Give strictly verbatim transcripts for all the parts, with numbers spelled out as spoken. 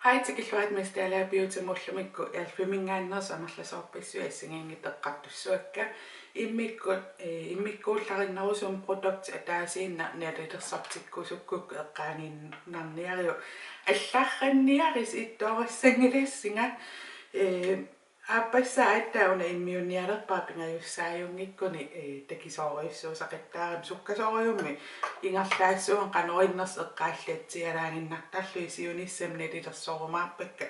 Hej, tikilluarit Miss Dalager Beautymut. Ullumikkut e.l.f.-iminngaanneersut amerlasoorpassuit assigiinngitsut eqqartussavakka. Immikkut, eh, immikkuullarinnerusumik produktit ataasiinnaq nalilersortikkusukkukku eqqaaginnarniaruk. Allarranniarisi, ittoorissanngilassinga. Eh, aappassaa aatsaat una immiunnialerpara pingajussaajunngikkunik, eh, takisoorujussuusaqattaarami. Sukkasoorujussuarmik ingerlaassuunga qanoq innersoq eqqaallatsialaaginnartarlugit siunissami nalilersorumaarpakka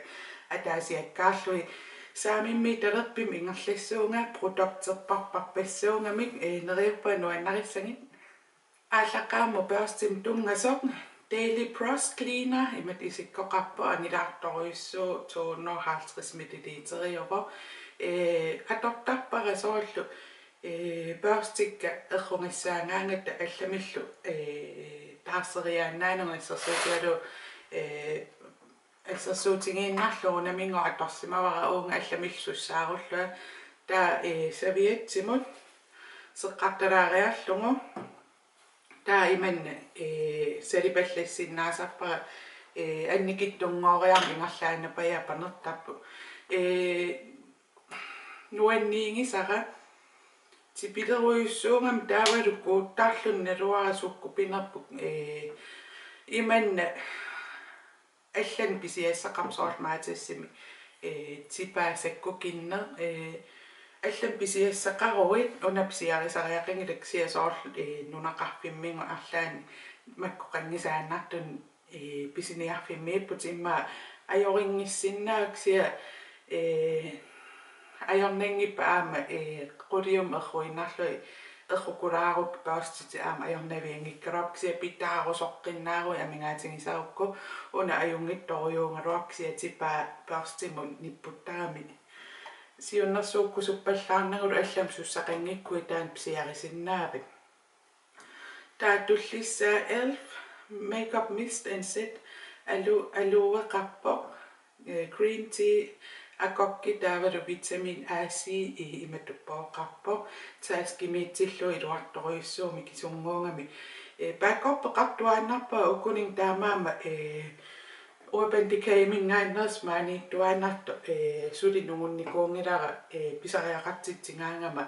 ataasiakkaarlugit. Saamimmi talerpimmi ingerlassuunga produkterparparpassuungamik, eh, neriuppunga nuannarissagit. Aallaqqaammut børstimik tunngasoq Daily Brush Cleaner, imatut isikkoqarpoq, angilaartorujussuuvoq, to hundrede og halvtreds milliliteriuvoq. Eh, atortarpara soorlu, eh, børstikka errugassaagaangatta allamillu, eh, taarseriaannaanngilaq, assersuutigalugu, eh, assersuutigiinnarlugu unamingooq atorsimavara uunga allamillu sussaarullunga. Taava, eh, serviettimut seqqartalaariarlugu. Taava imanna, eh, salipallassinnaasarpara, eh, annikitsunngooriarmat ingerlaannarpajaaq panertarput. Eh, nuanniigisara tipilerujussuugami taavalu kuuttarluni, naluara sukkupinerput, eh, imanna allanik pisiassaqarpoq, soorlu Matasimi, eh, tipaa sakkukinneq, eh, allanik pisiassaqaruit, una pisiarisariaqanngilaq, kisianni soorlu, eh, nunaqarfimminnut arlaannik makkoqanngisaannartunik, eh, pisiniarfimmiipputit, immaqa ajorinngitsinnaavit, kisianni, eh, ajornanngippat aamma, eh, quliummik erruinnarlugit errukulaarukkit børstitit aamma ajornavianngikkaluarput, kisianni pitaarusoqqinnaaruit amigaatigisarukku. Una ajunngitsorujuugaluarpoq, kisianni tipaa børstimut nipputtarami siunnersuukkusuppallaarnagulu allamik sussaqanngikkuit taanna pisiarisinnaavat. Taava tullissaa e.l.f. Makeup Mist and Set alu-, aluueqarpoq. Eh, green tea, agurki taavalu vitamin A, C, eh, imatut pooqarpoq. Taskimiitsillugu iluartorujussuuvoq mikisunnguugami. Eh, backupeqartuaannarpara ukuninnga, taamaammat, eh, Urban Decayminngaanneersoq maaniittuaannartoq, eh, suli nungunnikuunngilara, eh, pisariaqartitsigaangama,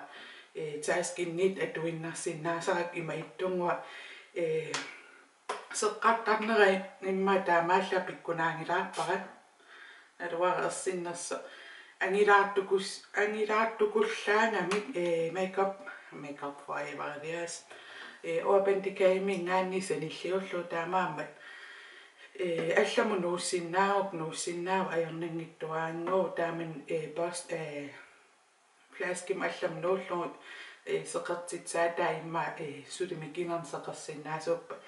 eh, taskinniit atuinnarsinnaasarakku, ima ittunnguaq, eh, seqqartarnera immaqa taamaallaat pikkunaanngilaarpara. Naluara ersinnersoq. Angilaartukus-, angilaartukullaagamik, eh, Makeup, Makeup Forever, yes. Eh, Urban Decayminngaanniit sanilliullugu, taamaammat, eh, allamut nuussinnaagukku, nuussinnaavoq, ajornanngitsuaannguuvoq, taamani, eh, børst-, eh, flaskimut allamut nuullugu, eh, seqertitsaataa immaqa, eh, suli mikinernik seqersinnaasuuppat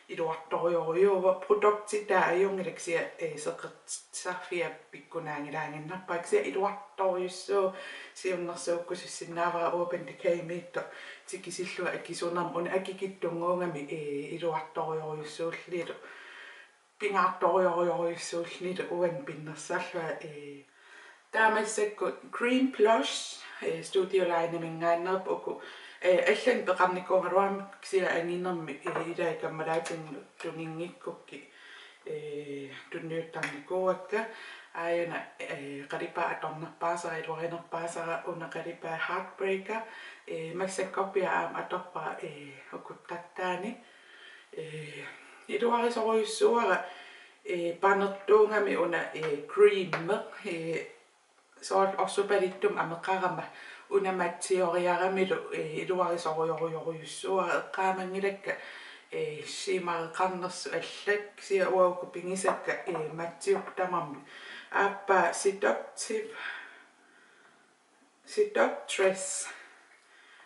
iluartorujorujuuvoq. Produkti taanna ajunngilaq, kisianni, eh, seqertitsarfia pikkunaanngilaaginnarpara, kisianni iluartorujussuuvoq, siunnersuukkusussinnaavara Urban Decaymiittoq tikisillugu akisunermut, una akikitsunnguugami, eh, iluartorujorujussuullunilu pingaartorujorujorujussuullunilu uani pinnersarlunga, eh, taava massakkut Green Blush, eh, Studio Lineminngaanneerput uku, eh, allanik peqarnikuugaluarami, kisianni anginermi, eh, ilai kammalaatinnut tuninngikkukku, eh, tunniuttarnikuuakka. Aajuna, eh, qalipaat atornerpaasara, iluarinerpaasara, una qalipaat Heartbreaker, eh, massakkorpiaq aamma atorpara, eh, ukuttartaani. Eh, iluarisorujussuuara, eh, panertuugami una, eh, creameq, eh, soorlu orsupalittumik ameqarama, una mattioriaramilu, eh, iluarisorujorujorujussuuara, eqqaamanngilakka, eh, shimmereqarnersut allat, kisianni uanga uku pigisakka, eh, mattiupput tamarmik. Aappaa Seductive Seductress.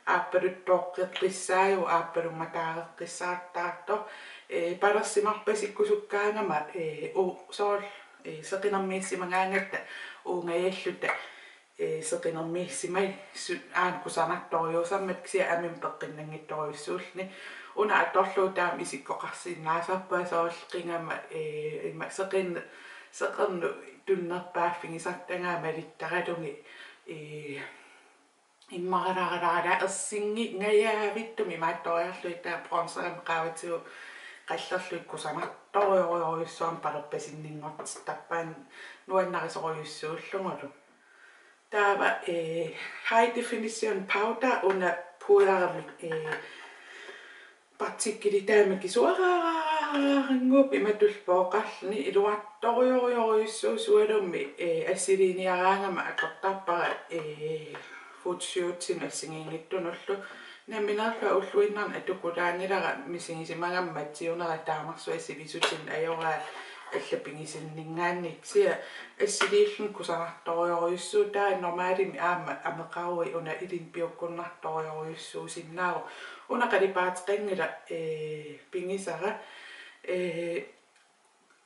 Aappaluttoqqeqqissaajuvoq, aappalummataareqqissaartaartoq. Eh, palersimarpasikkusukkaangama, eh, u-, soorlu, eh, seqinermiissimagaangatta uungajalluta, eh, seqinermiissimai su-, aana kusanartorujussuusarmata, kisianni amima peqqinnanngitsorujussuulluni. Una atorlugu taama isikkoqarsinnaasarpara, soorlu qingama, eh, ima seqin-, seqernup tunnerpaaffigisartagaa malittaralugit, eh, immaralaaralaarala ersinngingajavittumik imaattoriarlugit, taava bronzerimik qaavatigut qallerlugit kusanartorujorujussuarmik palerpasinninngortittarpaat nuannarisorujussuullugulu. Taava, eh, high definition powder una pudderimik, eh, partikkelitaamik mikisuaraarannguup imatullu pooqarluni, iluartorujorujorujussuuvoq sualummik, eh, assiliiniaraangama atortarpara, eh, photoshootsinut assigiinngitsunullu. Nammineerlunga ulluinnarni atukulaanngilara misigisimagama mattiunera taamarsuaq sivisutinnut ajoraa alla pigisinninngaanniit, kisianni assiliilluni kusanartorujorujussuuvoq. Taava normalimik aamma ameqaruit una ilinnut piukkunnartorujorujussuusinnaavoq. Una qalipaateqanngilaq, eh, pigisara, eh,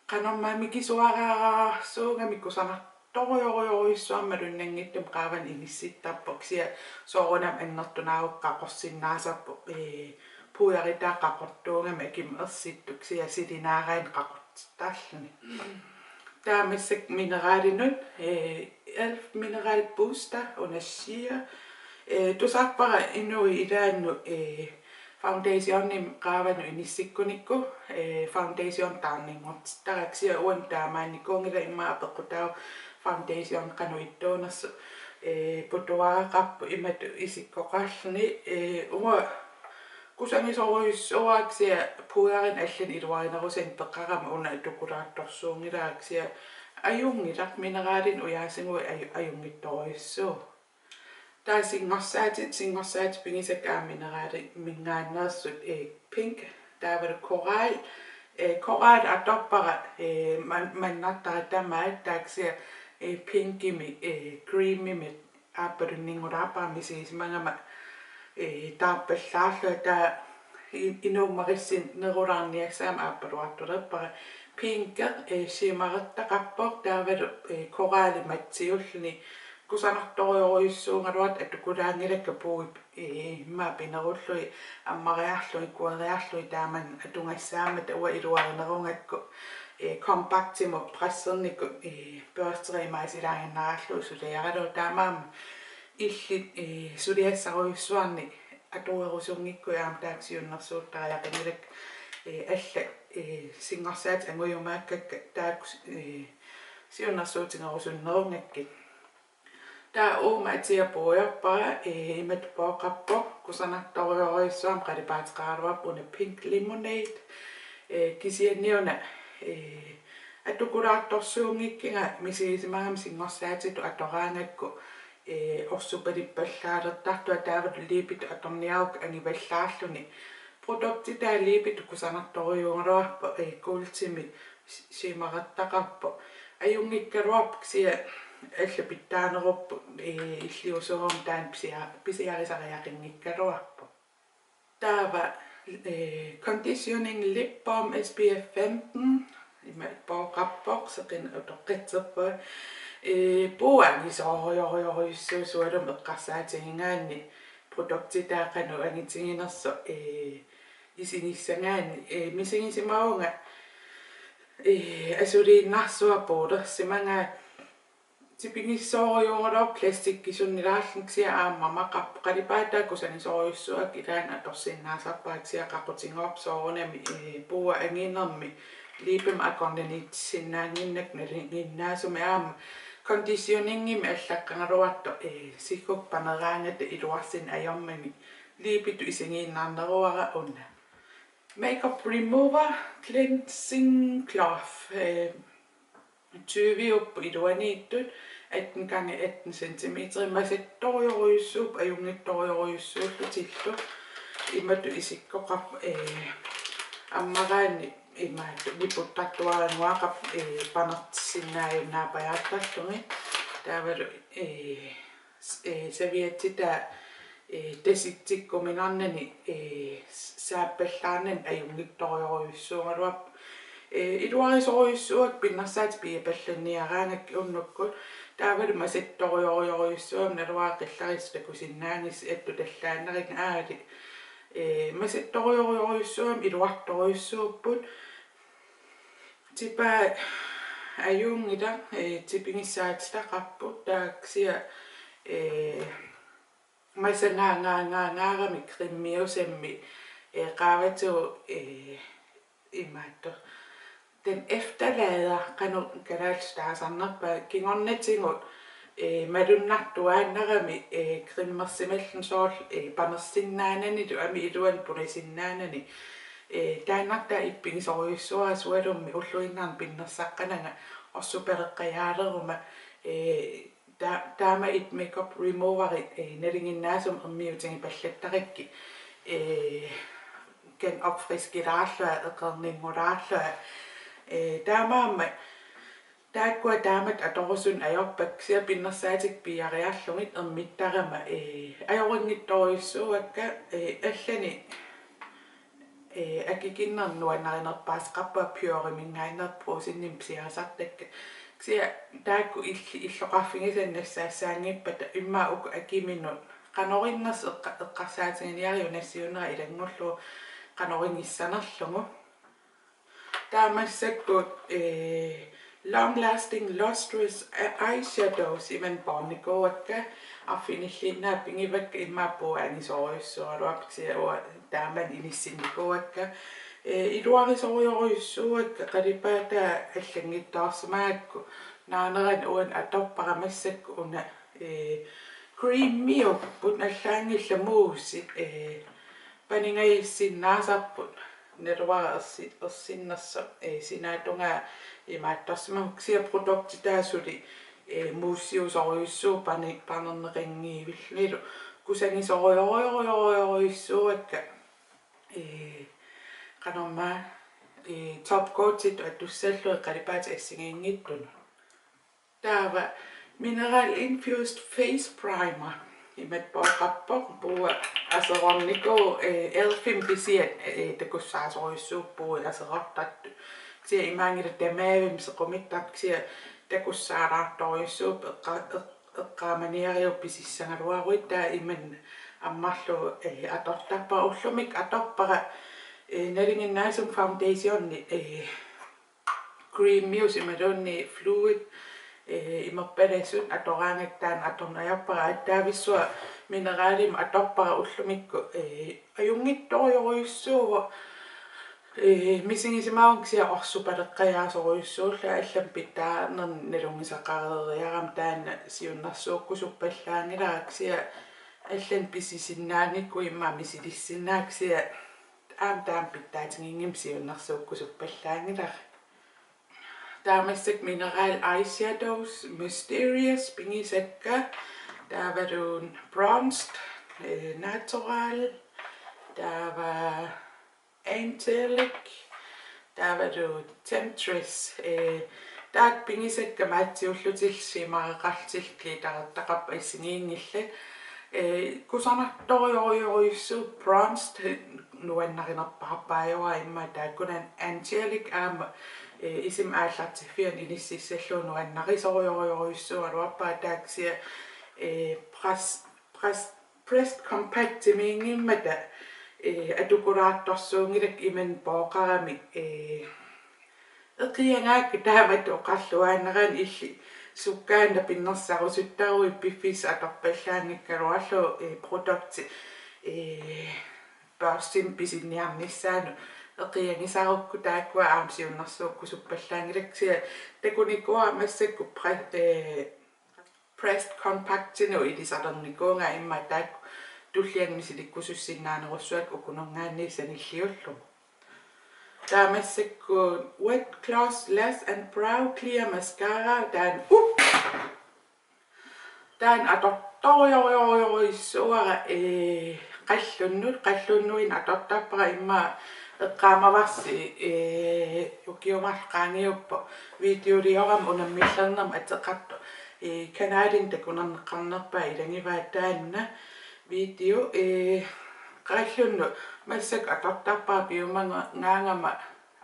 qanormaa mikisuaraarsuugami kusanartorujorujorujussuarmik malunnanngitsumik qaavanut inissittarpoq, kisianni soorunami annertunaarukku qaqorsinnaasarpoq, eh, pudderitaaq qaqortuugami akimut ersittoq, kisianni silinaaraanni qaqortittarluni. Taava massakkut mineralinut, eh, elf Mineral Booster una Sheer. Eh, tusarpara inuit ilaannut, eh, foundationimik qaavanut inissikkunikku, eh, foundation taarninngortittara, kisianni uannut taamaannikuunngilaq, immaqa apeqqutaavoq foundation qanoq ittuunersoq, eh, putuaraqarpoq imatut isikkoqarluni, eh, uanga kusagisorujussuuara, kisianni pudderini allani iluarinerusanik peqarama una atukulaartorsuunngilara, kisianni ajunngilaq, mineralinik ujaasiguit aju-, ajunngitsorujussuuvoq. Taava singorsaatit, singorsaatit pigisakka aamma mineraliminngaanneersut, eh, pink, taavalu coral, eh, coral atorpara, eh, man-, mannartara tamaat, taava kisianni, eh, pinkimik, eh, creamimik aappalunninngulaarpara misigisimagama, eh, taarpallaarlunga, taava i-, inuummarissinnerulaarniassammat aappaluartulerpara. Pinki, eh, shimmerertaqarpoq taavalu, eh, korali mattiulluni. Kusanartorujorujussuugaluartut atukulaanngilakka puui, eh, immaqa pinerullugit, ammariarlugit, kueriarlugit taamani atugassaammata, uanga iluarinerugakku, eh, kompaktimut pressernikut, eh, børsteriimaasilaannarallu suliaralugu, taamaammat illit, eh, suliassarujussuarnik atuerusunngikkuit aamma taakku siunnersuuttariaqanngilakka, eh, allat, eh, singorsaatit angujumaakkakka taakku, eh, siunnersuutigerusunnerugakkit. Taava uuma atia puiorpara, eh, imatut pooqarpoq, kusanartorujorujussuarmik qalipaateqaraluarpoq una Pink Lemonade, eh, kisianni una, eh, atukulaartorsuunngikkiga misigisimagama singorsaatitut atoraangakku, eh, orsuppalippallaalertartunga, taavalu liipitut atorniarukku angivallaarluni. Produkti taanna liipitut kusanartorujuugaluarpoq, eh, kuultimik shimmerertaqarpoq. Ajunngikkaluarpoq kisianni allat pitsaanerupput, eh, illiusuuguma taanna pisia-, pisiarisariaqanngikkaluarpoq. Taava, eh, conditioning lip balm S P F femten, imatut pooqarpoq, seqineq utoqqatserpunga. Eh, puua angisoorujorujorujussuuvoq sualummik eqqarsaatigigaanni, produkti taanna qanoq angitiginersoq, eh, isigissagaanni, eh, misigisimavunga, eh, asuliinnarsuaq puulersimagaanni. Tipigissoorujuugaluarpoq plastikkisunnilaarluni, kisianni aamma mamaqarpoq, qalipaataa kusagisorujussuuakka ilaanni atorsinnaasarpara, kisianni qaqutigoorpoq soorunami, eh, puua anginermi liipimik akornanniitissinnaannginnakku nalinginnaasumik. Aamma conditioningimik allaqqagaluartoq, eh, siggukka paneraangata iluarsineq ajormagit liipitut isigiinnarneruara una. Makeup remover cleansing cloth, eh, tyviupput iluaniittut, atten gange atten centimeter, masattorujorujussuupput, ajunngitsorujorujussuullutillu. Imatut isikkoqarpoq, eh, ammaraanni imaattoq niputtartuaranguaqarpoq, eh, panertissinnaajunnaarpajaartarlugit. Taavalu, eh, s-, eh, serviettitaa, eh, tasitsikkuminarnani, eh, s-, saappallaarnani ajunngitsorujorujussuugaluarpoq. Eh, iluarisorujussuuakka pinnersaatit piiapallanniaraangakkit unnukkut. Taavalu masattorujorujorujussuugami, naluara qillarissut takusinnaagissi attuttallaannarigit aali. Eh, masattorujorujorujussuugami iluartorujussuupput. Tipaat ajunngilaq, eh, tipigissaatitaqarput, taava kisianni, eh, masanngaangaangaangaarami cremiusammi, eh, qaavatigut, eh, imaattoq. Den efterlader, qanoq kalaallisut taasarnerpaat, kingornatigut, ee, malunnartuaannarami, ee, cremersimalluni soorlu, ee, panersinnaananilu aamma iluani punasinnaanani. Ee, taannartaa ippigisorujussuara, sualummik ulluinnarni pinnersaqqananga orsupaleqqajaaleruma, ee, ta-, taama et makeup removeri, ee, nalinginnaasumik ermiutigipallattarikkit, ee, kan opfriskilaarlua, eqerninngulaarlua, ee, taamaammat taakkua taamatut atorusunneq ajorpakka, kisianni pinnersaatikka piiariarlugit ermittarama, ee, ajorinngitsorujussuuakka, ee, allanik, ee, akikinnernik nuannarinerpaaseqarpunga, Pureminngaanneerput Brugsenimi pisiarisartakka. Kisianni taakku illi-, illoqarfigisannut nassaassaanngippata immaqa uku akiminut qanoq innersoq eqqa-, eqqarsaatiginiariuk nassiunnera ilanngullugu qanoq innersanerlugu. Taava massakkut, ee, Long Lasting Lustrous Eye-, Eyeshadows imannak poornikuuakka, arfinilliinnaat pigivakka, immaqa puua angisoorujussuugaluarput, kisianni uanga taamani inissinnikuuakka. Ee, iluarisorujorujussuuakka, qalipaataa allanngitsoorsimagakku naanerani uani atorpara. Massakkut una, ee, creamiupput, allaanngillat moussit, ee, paningajassinnaasarput, naluara ersi-, ersinnersoq, ee, sinaatungaa imaattorsimavoq, kisianni produktitaa suli, ee, moussiusorujussuuvoq pani-, panerneqanngivillunilu, kusagisorujorujorujorujussuuakka, ee, qanormaa, ee, top coatitut atussallugit qalipaatit assigiinngitsunut. Taava Mineral Infused Face Primer. Imatut pooqarpoq, puua aserornikuuvoq, ee, elfimik pisiat, ee, takussaasorujussuupput puui aserortartut. Kisianni imaanngilaq tamavimmik sequmittartut, kisianni takussaalaartorujussuupput, eqqa-, eq-, eqqaamaniariuk pisissagaluaruit. Taava imannak ammarlugu, ee, atortarpara, ullumikkut atorpara, ee, nalinginnaasumik foundationi, ee, creamiusut imaluunniit fluid, ee, imerpalasut atoraangakku taanna atorneq ajorpara. Aatsaavissuaq mineralimik atorpara ullumikkut, ee, ajunngitsorujorujussuuvoq, ee, misigisimavunga, kisianni orsupaleqqajaasorujussuullunga, allamik pitsaanernik nalunngisaqareeriarama taanna siunnersuukkusuppallaanngilara, kisianni allanut pisisinnaanikku immaqa misilissinnaavara, kisianni aamma taama pitsaatiginngimmat siunnersuukkusuppallaanngilara. Taava massakkut Mineral Eyeshadows, Mysterious pigisakka, taavalu Bronzed, ee, Natural, taava Angelic, taavalu Temptress, ee, taakku pigisakka mattiullutillu shimmereqarlutillu glittereqartut assigiinngillat. Ee, kusanartorujorujussuuvoq Bronzed, nuannarinerpaarpaajuvoq immaqa taakkunani. Angelic aamma, ee, isima aallartiffianut inississallugu nuannarisorujorujussuugaluarpara, taava kisianni, ee, pres-, pres-, pressed compactimiinngimmata, ee, atukulaartorsuunngilakka imannak pooqarami, ee, eqiagaakka taamatut oqarluaannaraanni, illit sukkaannaq pinnersarusuttaruit piffissaq atorpallaanngikkaluarlugu, ee, produkti, ee, børstimik pisinniarnissaanut eqiagisarukku, taakkua aamma siunnersuukkusuppallaanngilakka, kisianni takunikuuara massakkut pre-, ee, pressed compactinut ilisalernikuugaat, immaqa taakku tulliani misilikkusussinnaanerussuakka ukununngaanniit sanilliullugu. Taava massakkut Wet Gloss Lash and Brow Clear Mascara, taanna, uh! Taanna atortorujorujorujussuuara, ee, qallunnut, qallunnuinnaq atortarpara, immaqa eqqaamavarsi, ee, ukiut marluk qaangiuppoq videoliorama unammillernermik ateqartoq, ee, kanalimi takuneqarnerpaat ilagivaat taanna video, ee, qallunnut massakkut atortarpara, piumaga-, gaangama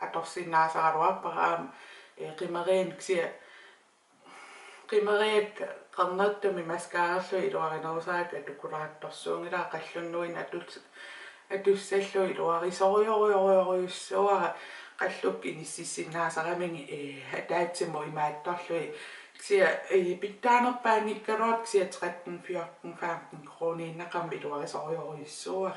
atorsinnaasaraluarpara aamma, ee, qimeriannik, kisianni qimeriakka qernertumik mascarallugit iluarinerusarakkit atukulaartorsuunngilakka, qallunnuinnaq atus-, atussallugit iluarisorujorujorujussuuara, qallukkut inissisinnaasaramigit, ee, ataatsimut imaattorlugit. Kisianni, ee, pitsaanerpaanngikkaluarpoq, kisianni tretten, fjorten, femten koruuniinnaqaaq, iluarisorujorujussuuara.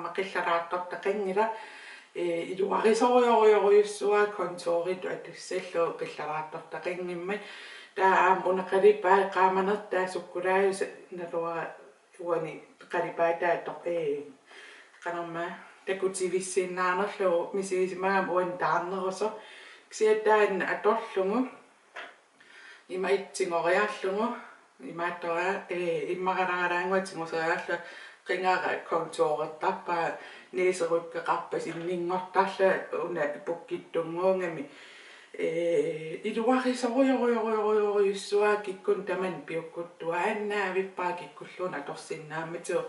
aamma qillaraartortaqanngilaq. Ee, iluarisorujorujorujussuuara contouritut atussallugu qillaraartortaqanngimmat. Taava aamma una qalipaat qaamanertaa sukkulaajusaq naluara uani qalipaataa to-, ee, qanormaa takutivissiinnaanerlugu misigisimagama uani taarnerusoq. Kisianni taanna atorlugu ima itsingoriarlugu imaattoq, ee, immaralaaraannguaq tiguseriarlunga qingara contourittarpara, næseryggeqarpasinninngortarlunga una pukkittunnguugami. Ee, iluarisorujorujorujorujussuuara kikkunnut tamanut piukkuttua, annaavippara kikkulluunniit atorsinnaammatigut.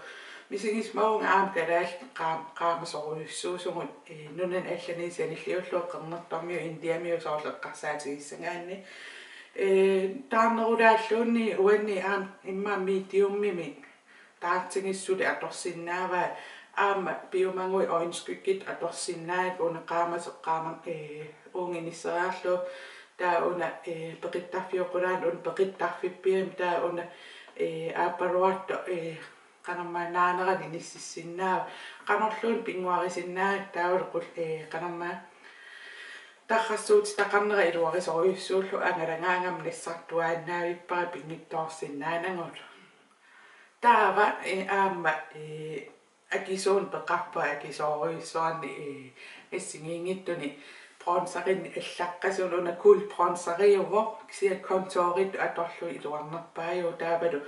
Misigisimavunga aamma kalaallit qaam-, qaamasorujussuusugut, ee, nunani allani sanilliullugu qernertormiut indiamiut soorlu eqqarsaatigissagaanni. Ee, taarnerulaalluunniit uanni aamma immaqa mediumimik taartigissuli atorsinnaavaa, aamma piumaguit øjenskygget atorsinnaavaat una qaamasoq qaama-, ee, uunga inisseriarlugu Taava una, eh, peqittarfioqulaanut una peqittarfippiamik taava una, eh, aappaluartoq, eh, qanormaa naanerani inississinnaavaa. Qanorluunniit pinnguarisinnaagakku taavalu qul-, eh, qanormaa tarrarsuutitaqarnera iluarisorujussuullugu angalagaangama nassartuaannavippara pinngitsoorsinnaanagulu. Taava, eh, aamma, eh, akisuunik peqarpunga akisoorujussuarnik, eh, assigiinngitsunik bronzerinik allaqqasunik una Cool Bronzeriuvoq kisianni contouritut atorlugu iluarnerpaajuvoq taavalu,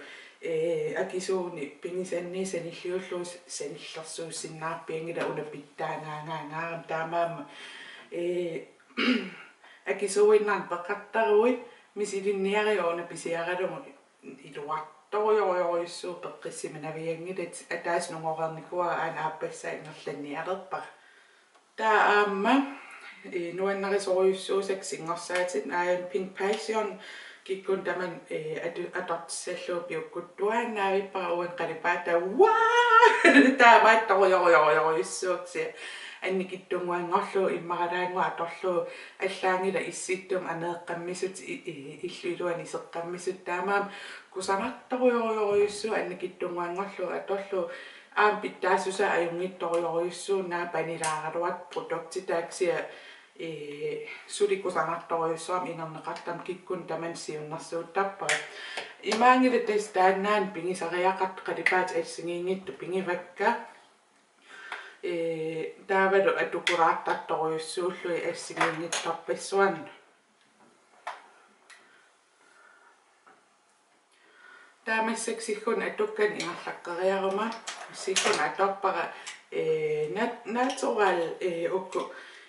eh, akisuunik pigisannit sanilliullugu sanillersuussinnaarpianngilaq una pitsaagaangaarami taamaammat, eh, akisuuinnarnik peqartaruit misilinniariuk una pisiaralugu iluartorujorujorujussuuvoq peqqissiminavianngilatit ataaseq nungoreernikuuara aana aappassaa ingerlannialerpara. Taava aamma, eh, nuannarisorujussuusakka singorsaatit aajuna Pink Passion kikkunnut tamanut, eh, atu-, atortissallugu piukkuttuaannavippara uani qalipaataa. Waa! Taamaattorujorujorujussuuvoq kisianni annikitsunnguanngorlugu immaralaannguaq atorlugu allaanngilaq issittumik aneeqqammisut i-, i-, illup iluani iseqqammisut taamaammat kusanartorujorujorujussuuvoq annikitsunnguanngorlugu atorlugu aamma pitsaassusaa ajunngitsorujorujussuuvoq naapanilaaraluartoq produkti taava kisianni, eh, suli kusanartorujussuarmik inerneqartarmat kikkunnut tamanut siunnersuuttarpara. Imaanngilaq tassa taannaannaq pigisariaqartut qalipaatit assigiinngitsut pigivakka. Eh, taavalu atukulaartartorujussuullugit assigiinngitsorpassuarnut. Taava massakkut siggunnut atukkanik ingerlaqqeriaruma. Siggunnut atorpara, eh, nat-, natural, eh, uku,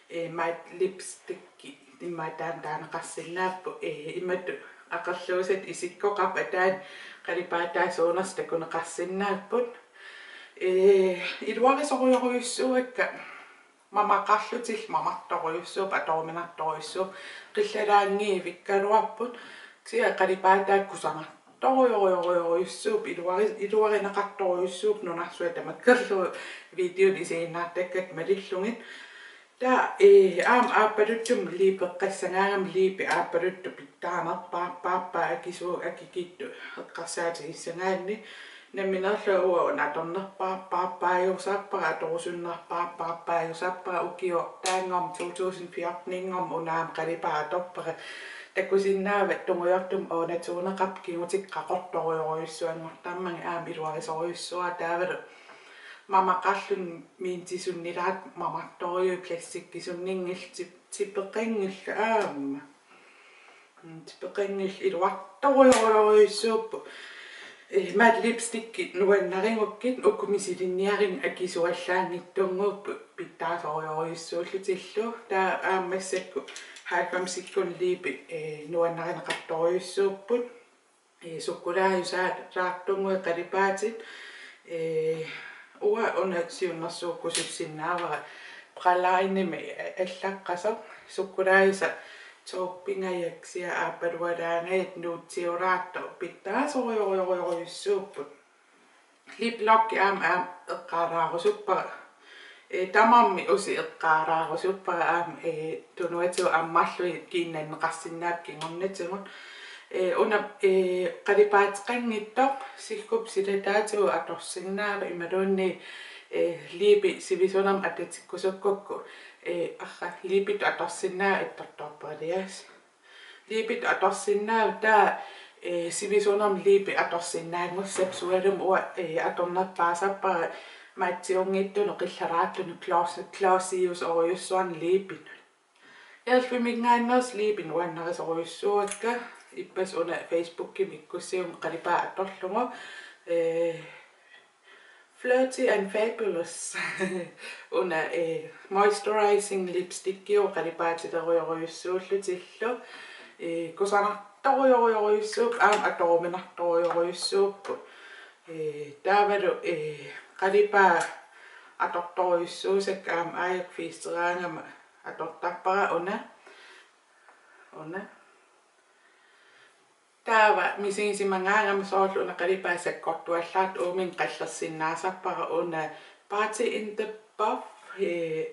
eh, matte lipstickit immaqa taama taaneqarsinnaapput, eh, imatut aqerluusat isikkoqarpoq ataani qalipaataa suunersut takuneqarsinnaapput. Eh, iluarisorujorujussuuakka mamaqarlutillu mamartorujussuupput atoruminartorujussuupput qillalaanngivikkaluarput kisianni qalipaataa kusanartorujorujorujussuupput iluari-, iluarineqartorujussuupput nunarsuaq tamakkerlugu videot isiginnaartakkakka malillugit. Taava, eh, aamma aappaluttumik liipeqqassagaangama liipi aappaluttoq pitsaanerpaarpaarpaa akisuu akikitsut eqqarsaatigissagaanni nammineerlunga uanga una atornerpaarpaarpaajusarpara atorusunnerpaarpaarpaajusarpara ukioq taanngormat two thousand fjorteninngormat una aamma qalipaat atorpara takusinnaavat tungujortumik undertoneqarpoq kigutit qaqortorujorujussuanngortarmagit aamma iluarisorujussuara taavalu mamaqarluni mintisunnilaat mamartorujuit plastikkisunninngillat tip-, tipeqanngillat aamma. Mm, tipeqanngillat iluartorujorujorujussuupput. Eh, matte lipstickit nuannarigukkit uku misilinniarimmata akisuallaanngitsunnguupput pitsaasorujorujussuullutillu. Taava aamma massakkut halvfemsikkunni liipit, eh, nuannarineqartorujussuupput. Eh, sukkulaajusaasaartunnguit qalipaatit, eh, uanga una siunnersuukkusussinnaavara Pralinemi allaqqasoq sukkulaajusaq taupe-ngajak kisianni aappalualaangajattoq nuutsiulaartoq pitsaasorujorujorujussuupput. Lip Lock aamma aamma eqqaalaarusuppara. Eh, tamarmik usi eqqaalaarusuppara aamma, eh, tunuatigut ammarlugit kiinnanneqarsinnaapput kingornatigut. Eh, una, eh, qalipaateqanngitsoq siggup silataatigut atorsinnaavat imaluunniit, eh, liipi sivisunermut atatikkusukkukku. Eh, arra liipitut atorsinnaavat ittortoorpalias. Liipitut atorsinnaavat taava, eh, sivisunermut liipi atorsinnaanngussapput sualummik uanga, eh, atornerpaasarpara mattiunngitsunut qillalaartunut gloss-, glossiusorujussuarnik liipinut. Elfiminngaanneersut liipit nuannarisorujussuuakka ippassaq una Facebookimi ikkussiuk qalipaat atorlugu. Eh, Flirty and Fabulous. Una, eh, moisturizing lipstickiuvoq qalipaatilerujorujussuullutillu. Eh, kusanartorujorujorujussuupput, aamma atoruminartorujorujussuupput. Eh, taavalu, eh, qalipaat atortorujussuusakka aamma aajuku fiiseraangama atortarpara una. Una. Taava misigisimagaangama soorlu una qalipaat sakkortuallaartoq uuminnga qallersinnaasarpara una Party in the Buff, eh,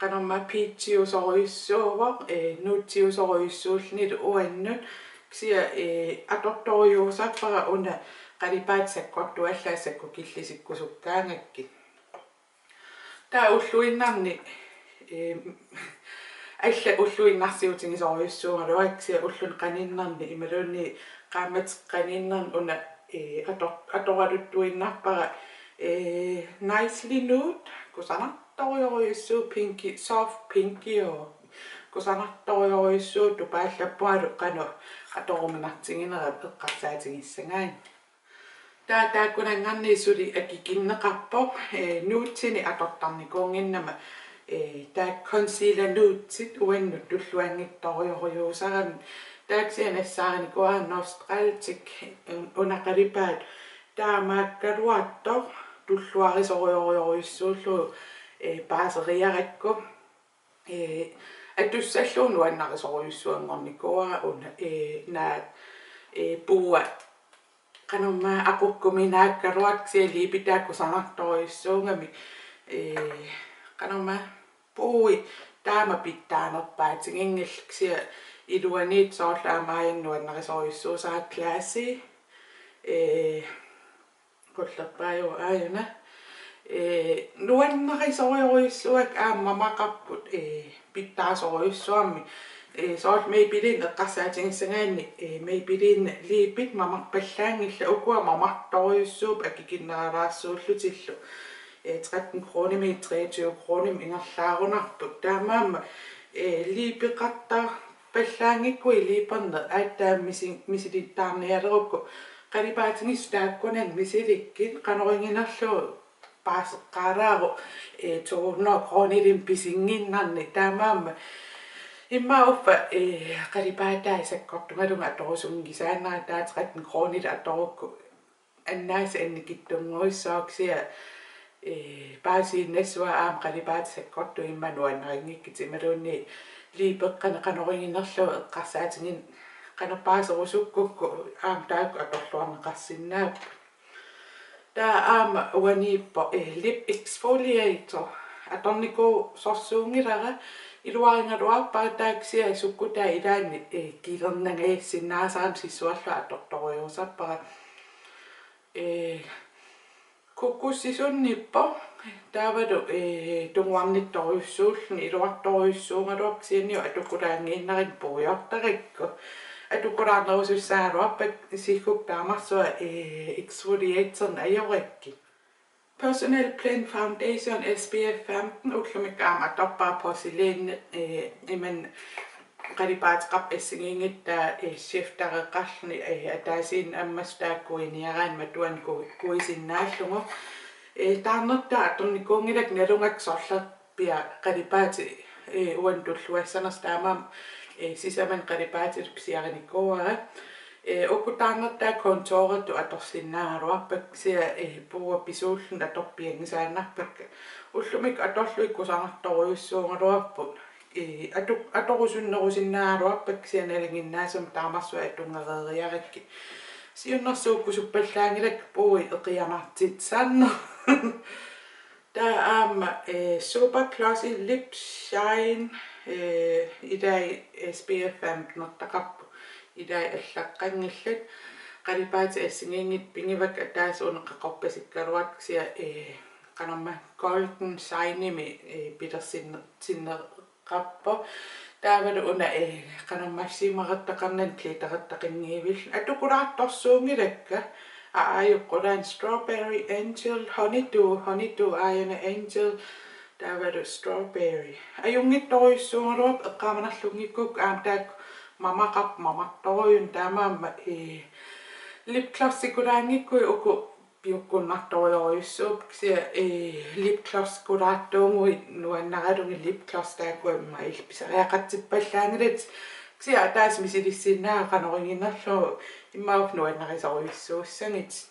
Qanormaa peachiusorujussuuvoq, eh, nuutsiusorujussuullunilu uannut. Kisianni, eh, atortorujussuusarpara una qalipaatit sakkortuallaat sakkukillisikkusukkaangakkit. Taava ulluinnarni, eh, allat ulluinnarsiutigisorujussuugaluarput, kisianni ulluni qaninnerni imaluunniit qaammatini qaninnerni una, eh, ator-, atoraluttuinnarpara, eh, Nicely Nude, kusanartorujorujussuuvoq, pinki, soft pinki, kusanartorujorujussuuvoq, tupaallappungalu qanoq atoruminartiginera eqqarsaatigissagaanni. Taava taakkunanngaanniit suli akikinneqarpoq, eh, nuutsinik atortarnikuunnginnama, eh, taakku concealer nuutsit uannut tulluanngitsorujorujussuusarami. Taava kisianni nassaarinikuuara Nostalgic, eh, una qalipaat taamaakkaluartoq tulluarisorujorujussuullugu, eh, paaseriarakku. Eh, atussallugu nuannarisorujussuanngornikuuara una, eh, naak, eh, puua qanormaa aqukkuminaakkaluartoq, kisianni liipi taakku kusanartorujussuugamik, eh, qanormaa puui taama pitsaanerpaatiginngillat, kisianni iluaniittut soorlu aamma aajuna nuannarisorujussuusara Classy, eh, qullerpaajuvoq aajuna. Eh, nuannarisorujorujussuuakka aamma mamaqarput, eh, pitsaasorujussuarmik. Eh, soorlu Maybelline eqqarsaatigissagaanni, eh, Maybelline liipit mamarpallaanngillat, ukua mamartorujussuupput akikinneralaarsuullutillu. Eh, tretten kronimik treogtyve kronimik ingerlaarunarput. Taamaammat, eh, liipeqartar- pallaanngikkuit liiperneq aatsaat misi-, misilittaarnialerukku, qalipaatigisut taakkunannga misilikkit, qanoriginerlugu paaseqqaalaaruk, eh, to hundrede kronilimmik pisinnginnarnik. Taamaammat immaqa uffa, eh, qalipaatai sakkortugalugit atorusunngisaannarpara, taava tretten kronillu atorukku annaasat annikitsunnguissaaq, kisianni, eh, paasiinnassavara aamma qalipaatit sakkortuut immaqa nuannarinngikkukkit imaluunniit liipeqqaneq qanoriginerlugu eqqarsaatigineq qanoq paaserusukkukku aamma taakku atorluarneqarsinnaapput. Taava aamma uaniippoq, eh, lip exfoliator. Atornikuusorsuunngilara, iluarigaluarpara, taava kisianni sukkutaa ilaanni, eh, kilernangaassinnaasarami sissuerlunga atortorujussuusarpara. Eh, kokosisunnippoq, taavalu, eh, tunguarnittorujussuulluni, iluartorujussuugaluarpoq, kisianni atukulaanngiinnarani puiortarakku. Atukulaarnerusussaagaluarpara, siggukkut taamarsuaq, eh, exfoliatorneq ajorakkit. Personal Blend Foundation S P F femten, ullumikkut aamma atorpara porcelæn, eh, imannak qalipaateqarpoq assigiinngitsunik, eh, shiftereqarluni, eh, ataasiinnaq ammasut taakku kuiniaraanni matuanut ku-, kuisinnaallugu. Eh, taarnertaa atornikuunngilakka nalugakku sorlerpiaq qalipaatit, eh, uannut tulluassanersut, taamaammat, eh, sisamani qalipaatillu pisiarinikuuara. Eh, uku taarnertaa contouritut atorsinnaagaluarpakka, kisianni, eh, puua pisuulluni atorpianngisaannarpakka. Ullumikkut atorlugit kusanartorujussuugaluarput. Eh, atu-, atorusunnerusinnaagaluarpakka, kisianni nalinginnaasumik taamarsuaq atunngereeriarakkit. Siunnersuukkusuppallaanngilakka puui eqianartitsisarneq. Taava aamma, eh, Super Glossy Lip Shine, eh, ilai S P F femtenertaqarpoq, ilai allaqqanngillat. Qalipaatit assigiinngitsut pigivakka, ataaseq una qaqorpasikkaluartoq, kisianni, eh, qanormaa Golden Shineimik, eh, pilersinner-, sinner-, qarpoq. Taavalu una, eh, qanormaa shimmerertaqarnani glitterertaqanngivilluni. Atukulaartorsuunngilakka. Aa, ajukkulaani Strawberry Angel, Honeydew, Honeydew aajuna Angel, taavalu Strawberry. Ajunngitsorujussuugaluarput eqqaamanerlunngikkukku, aamma taakku mamaqarput, mamartorujunnik, taamaammat, eh, lip glossikulaanngikkuit uku piukkunnartorujorujussuupput, kisianni, eh, lip glossikulaartuuguit nuannaralugit lip gloss taakkua immaqa illit pisariaqartippallaanngilatit. Kisianni ataaseq misilissinnaavat qanoriginerlugu, immaqa nuannarisorujussuussagitit.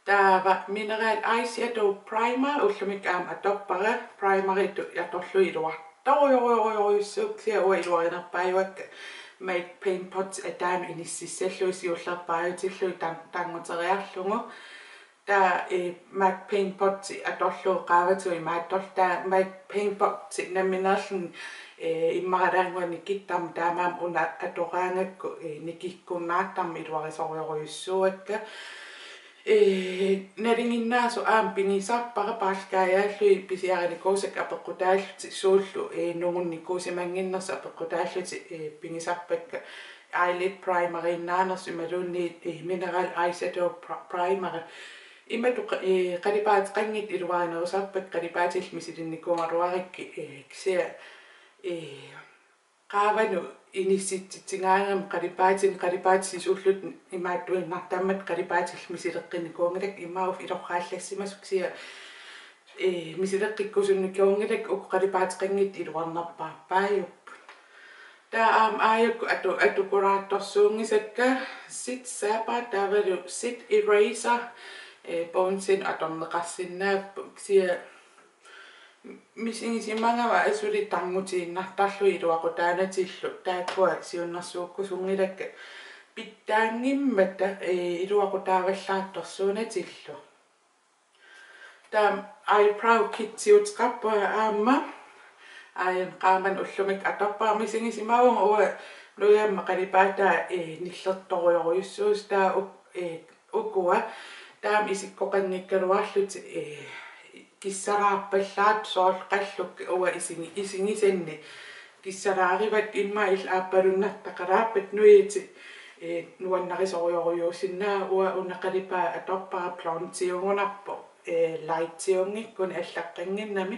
Taava Mineral Eyeshadow Primer ullumikkut aamma atorpara, primeritut atorlugit iluartorujorujorujussuupput, kisianni uanga iluarinerpaajuakka MAC Paint Pot ataanut inississallugit siullerpaajutillugit tan-, tanguteriarlugu. Taava, eh, MAC Paint Pot atorlugu qaavatigut imaattorlu, taava MAC Paint Pot nammineerluni, eh, immaralaannguaq nikittarmat, taamaammat una atoraangakku, eh, nikikkunnaartarmat iluarisorujorujussuuakka. Eh, nalinginnaasoq aamma pigisarpara paarlakajaallugit pisiarinikuusakka apeqqutaallutik, suullu, eh, nungunnikuusimannginnersut apeqqutaallutik, eh, pigisarpakka eyelid primeriinnaanersut imaluunniit, eh, mineral eyeshadow pri-, primeri. Imatut qa-, eh, qalipaateqanngitsut iluarinerusarpakka qalipaatillit misilinnikuugaluarikkit, eh, kisianni, eh, qaavanut inissitsitsigaangama qalipaatinik, qalipaatit sisullutik imaattuinnartarmata qalipaatillit misileqqinnikuunngilakka, immaqa uffa ilorraallassimasoq, kisianni, eh, misileqqikkusunnikuunngilakka uku qalipaateqanngitsut iluarnerpaarpaajupput. Taava aamma aajuku atu-, atukulaartorsuunngisakka Zit Zapper taavalu Zit Eraser, eh, Bonesinut atorneqarsinnaapput, kisianni misigisimagama asuli tarnutiinnartarlugit iluaqutaanatillu, taakkua siunnersuukkusunngilakka pitsaanngimmata, eh, iluaqutaavallaartorsuunatillu. Taava eyebrow kitsiuteqarpunga aamma, aajuna qaamani ullumikkut atorpara. Misigisimavunga uanga nujammik qalipaataa, eh, nillertorujorujussuusoq, taava uk-, eh, ukua taama isikkoqanngikkaluarlutik, eh, kissalaarpallaartut, soorlu qallukka uanga isigi-, isigisanni kissalaarivat, immaqa illit aappalunnartaqalaarpat nujatit, eh, nuannarisorujorujussuusinnaavit. Uanga una qalipaat atorpara, blondiugunarpoq, eh, lightiunngikkuni allaqqannginnami.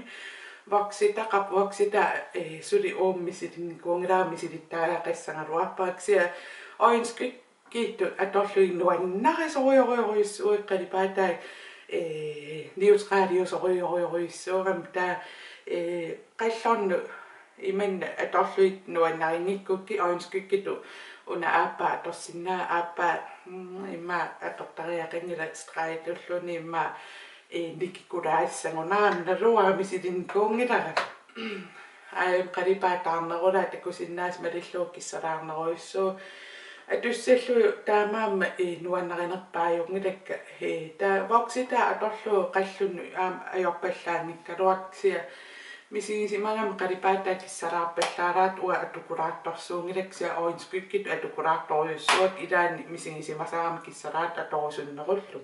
Voksitaqarpoq, voksitaa, eh, suli uuma misilinnikuunngilara, misilittariaqassagaluarpara, kisianni øjenskygge- -gitut atorlugit nuannarisorujorujorujussuuakka qalipaatai, eh, neutraliusorujorujorujussuugami, taava, eh, qallornut imannak atorlugit nuannarinngikkukku øjenskyggitut una aappaa atorsinnaavat, aappaa, mm, immaqa atortariaqanngilaq, stregitulluunniit immaqa, eh, nikikulaassagunarami, naluara misilinnikuunngilara. Aajuna qalipaat taarnerulaaq takusinnaasoq, malillugu kissalaarnerujussuuvoq. Atussallugu taamaammat, eh, nuannarinerpaajunngilakka. Eh, taava voksitaa atorlugu qallunnut aamma ajorpallaanngikkaluartoq, kisianni misigisimagama qalipaataa kissalaarpallaalaartoq uanga atukulaartorsuunngilakka, kisianni øjenskyggitut atukulaartorujussuuakka, ilaanni misigisimasarama kissalaartoq atorusunnerullugu.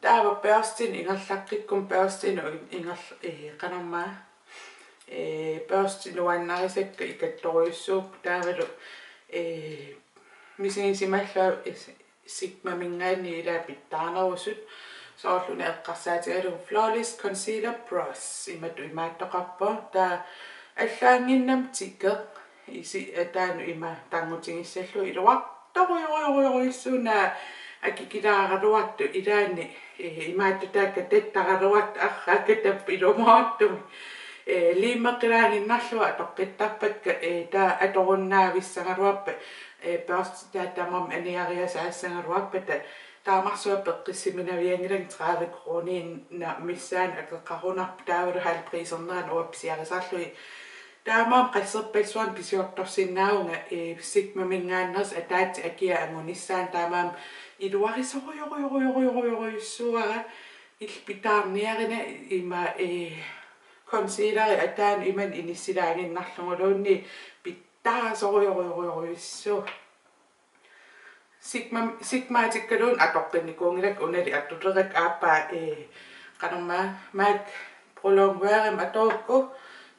Taava børstinut ingerlaqqikkuma, børstinut ingerl-, eh, qanormaa, eh, børstit nuannarisakka ikattorujussuupput, taavalu, eh, misigisimallunga, eh, Sigmaminngaanniit ilaat pitsaanerusut, soorlu una eqqarsaatigalugu Flawless Concealer Brush, imatut imaattoqarpoq, taava allaannginnami tikeq, isi ataanut ima tarnutigissallugu, iluartorujorujorujussuuvoq, una akikilaaraluartoq ilaanni, eh, imaattoq taakku tattaraluartoq, arraa katappoq ilumoortumik. Eh, liimeqqilaaginnarlugu atoqqittarpakka, eh, taava atorunnaavissagaluarpat, eh, børsti taava tamarmik aniariasaassagaluarpata, taamarsuaq peqqissiminavianngilanga, tredive koruuninik missaanni akeqarunarpoq, taavalu halv prisernerani uanga pisiarisarlugit. Taamaammat qasserpassuarnik pisiortorsinnaavunga, eh, Sigmaminngaanneersoq ataaseq akia angunissaanut, taamaammat iluarisorujorujorujorujussuuara, illit pitaarniarina, ima, eh, concealeri ataanut imannak inissilaaginnarluguluunniit pitsaasorujorujorujorujussuuvoq. Sigma, Sigmatikkaluunniit atoqqinnikuunngilakka, unali atulerakku, aappaa, eh, qanormaa, MAC Pro Longwearimik atorukku,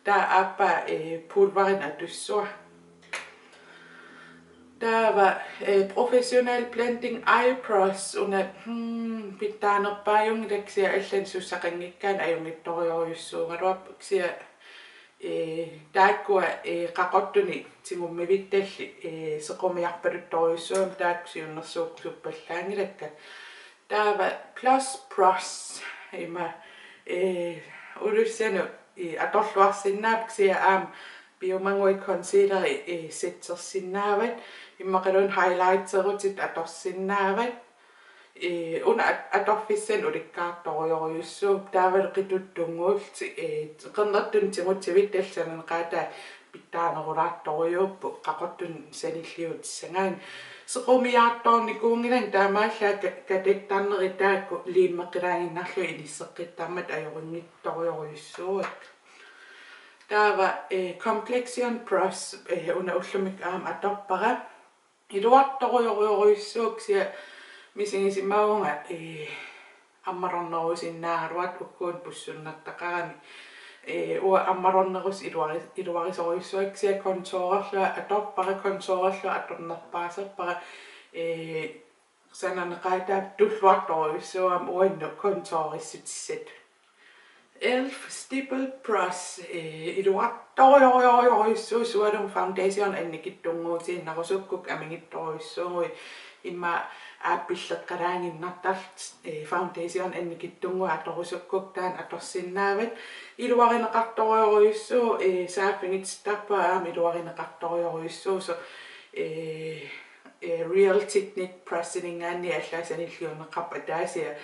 taava aappaa, eh, pulverinik atussavara. Taava, eh, Professional Blending Eye Brush, una, hmm, pitsaanerpaajunngilaq, kisianni allanik sussaqanngikkaanni ajunngitsorujorujussuugaluarpoq, kisianni, eh, taakkua, eh, qaqortunik tigummivittallit, eh, sequmiarpaluttorujussuugamik, taakku siunnersuukkusuppallaanngilakka. Taava Blush Brush, ima, eh, ulussanut, eh, atorluarsinnaapput, kisianni aamma piumaguit concealeri, eh, settersinnaavat, immaqaluunniit highlighteritut atorsinnaavat. Eh, una at-, atorfissanik ulikkaartorujorujussuuvoq, taavalu qituttunnguullutik, eh, qernertunik tigutsivittalik sananeqaataat pitsaanerulaartorujuupput qaqortunik sanilliutissagaanni. Serumiartornikuunngilanga, taamaallaat ka-, katattarnerit taakku liimmeqqilaaginnarlugit inisseqqittarmata ajorinnittorujorujussuuakka. Taava, eh, complexion brush, eh, una ullumikkut aamma atorpara. Iluartorujorujorujussuuvoq, kisianni misigisimavunga, eh, ammalornerusinnaagaluartut ukkuuna pussunnertaqarami. Eh, uanga ammalornerusoq iluari-, iluarisorujussuuakka, kisianni contourerlunga atorpara, contourerlunga atornerpaaserpara, eh, sananeqaataap tulluartorujussuugami uannut contourissutissatut. Elf Stipple Brush, eh, iluartorujorujorujussuuvoq, sualummik foundation annikitsunnguutiinnarusukkukku amigittorujussuuguit, immaqa aappilleqqalaaginnartarlutik, eh, foundation annikitsunnguit atorusukkukku taanna atorsinnaavat. Iluarineqartorujorujussuuvoq, eh, saaffigitittarpunga aamma iluarineqartorujorujussuusoq, eh, eh, Real Techniques brushininngaanniit allaat sanilliunneqarpoq, ataasiaq,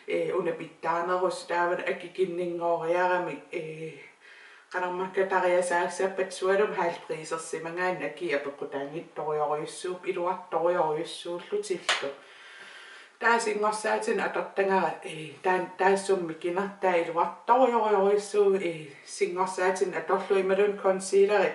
eh, una pitsaanerusoq, taava akikinninngooriarami, eh, qanormakkatariasaassappat, sualummik halv prisersimagaanni akii apeqqutaanngitsorujorujussuupput iluartorujorujussuullutillu. Taava singorsaatinik atortagara, eh, taan-, taassuma mikinertaa iluartorujorujorujussuuvoq, eh, singorsaatinik atorlugu imaluunniit concealeri,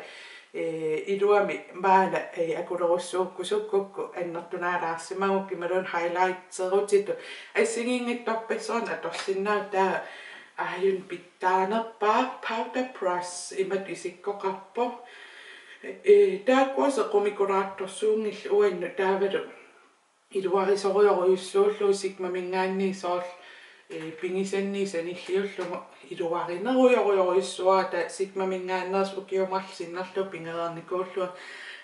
eh, iluamik maanna, eh, akulerussuukkusukkukku annertunaalaarsimagukku imaluunniit highlighterutitut assigiinngitsorpassuarnik atorsinnaavoq. Taava aajuna pitsaanerpaaq, powder brush, imatut isikkoqarpoq. Eh, taakkua sequmikulaartorsuunngillat uannut, taavalu iluarisorujorujussuullugu Sigmaminngaanniit soorlu, eh, pigisanniit sanilliullugu iluarinerujorujorujussuuara. Taava Sigmaminngaanneersoq ukiut marluk sinnerlugit pigereernikuullugu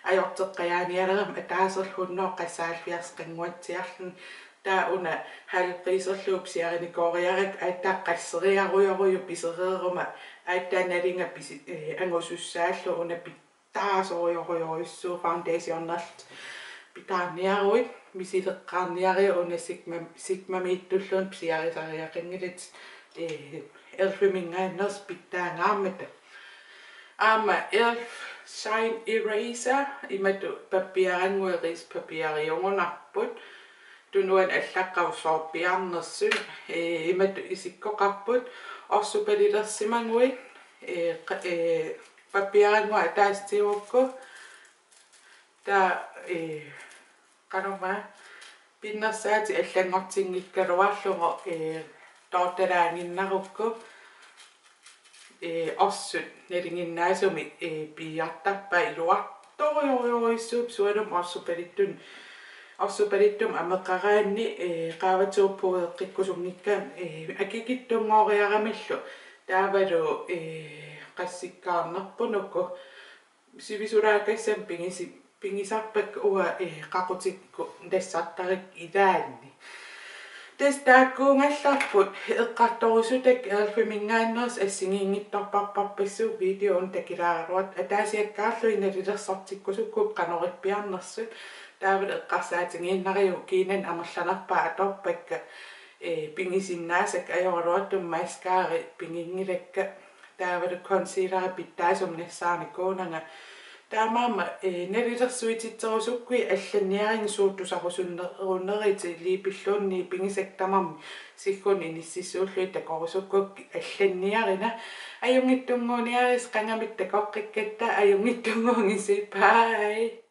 ajorteqqajaanialerama ataaserlu hundrede qassaalfias qannguatsiarluni. Taava una halv priserlugu pisiarinikooriarakku aatsaat qasseriarujorujuuvoq pisereeruma, aatsaat nalinga pisi-, eh, angusussaallugu, una pitsaasorujorujorujussuuvoq foundationerlutit pitaarniaruit, misileqqaarniariuk, una Sigma-, Sigmamiittulluunniit pisiarisariaqanngilatit, eh, Elfiminngaanneersoq pitsaangaarmata. Aamma Elf Shine Eraser, imatut pappiarannguit rispappiariugunarput, tunuani allaqqavoq soorpiarnersut, eh, imatut isikkoqarput, orsupalilersimaguit, eh, qa-, eh, pappiarannguaq ataaseq tigugukku, taava, eh, qanormaa, pinnersaatit allanngortinngikkaluarlugu, eh, toortalaaginnarukku, eh, orsut nalinginnaasumik, eh, piiartarpaat. Iluartorujorujorujussuupput, sualummik orsupalittun-, orsupalittumik ameqaraanni, eh, qaavatigut pudeqqikkusunngikkaanni, eh, akikitsunngooriaramillu, taavalu, eh, qassikkaarnerput uku sivisulaakassamik pigisi-, pigisarpakka uanga, eh, qaqutikkut nassartarikka ilaanni. Tassa taakkuugallarput eqqartorusutakka Elfiminngaanneersut assigiinngitsorparparpassuit, videot takilaaraluartut ataasiakkaarlugit nalilersortikkusukkukku qanorippiarnersut. Taavalu eqqarsaatigiinnariuk kiinanni amerlanerpaat atorpakka, eh, pigisinnaasakka, ajoraluartumik mascarai piginngilakka. Taavalu concealeri pitsaasumik nassaarnikuunanga. Taamaammat, eh, nalilersuititserusukkuit allanniarinnga suut tusarusunnerunerit, liipilluunniit pigisakka tamarmik siggunnut inississuullugit takorusukkukku allanniarina. Ajunngitsunnguuniarisi, qangamit takoqqikkatta, ajunngitsunnguugisi, bye.